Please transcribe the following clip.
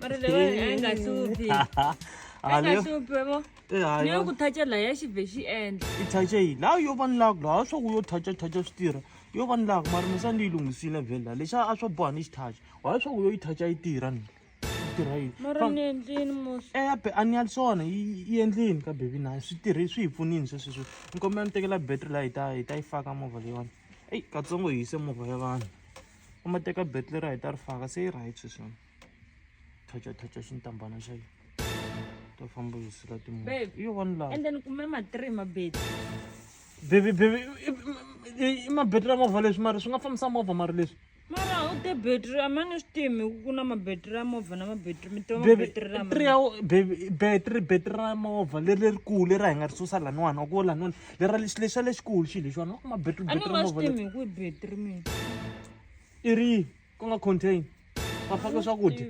Mara leyi a yi nga hluphi. A yi nga hluphi yabo. Ni yo ku thacha laya xi vhe xi endla. I thache yi laha yo va ni laku laha swa ku yo thacha thacha swi tirha yo va ni laku mara misa ni yi lunghisile vhele laha lexa a swo boha ni xi thacha why swa ku yo yi thacha yi tirha ni yi tirha yi Mara ni endlini mos. e be a ni yali swona yi endlini ka baby na swi tirhi swi hi pfunini sweswi swi ni kombela ni tekela battery laha hi ta yi faka movha leyiwani eyi katsongo hi yise movha ya vanhu u ma teka battery lera hi ta ri faka se yi right sweswiwani thacha thacha xintambana xa yena ta famba yi sula timovha Babe. yo vanhu lava And then kume ma 3 mabeti. baby baby i mabetri ya movha leswi mara swi nga fambisa movha mara leswi Mara u te battery a ma ni swi tivi ku ku na mabetri ya movha na mabetri mi tiva baby mabetri lama. tri ya baby battery battery ra movha leri lerikulu leri a hi nga ri susa laniwani wa ku laniwani lera lexi lexa lexikulu xi lexiwani wa ku mabetri A ni battery nga ra swi movha leri tivi ku i battery mina. I ri yihi ku nga contain va faka swakudya.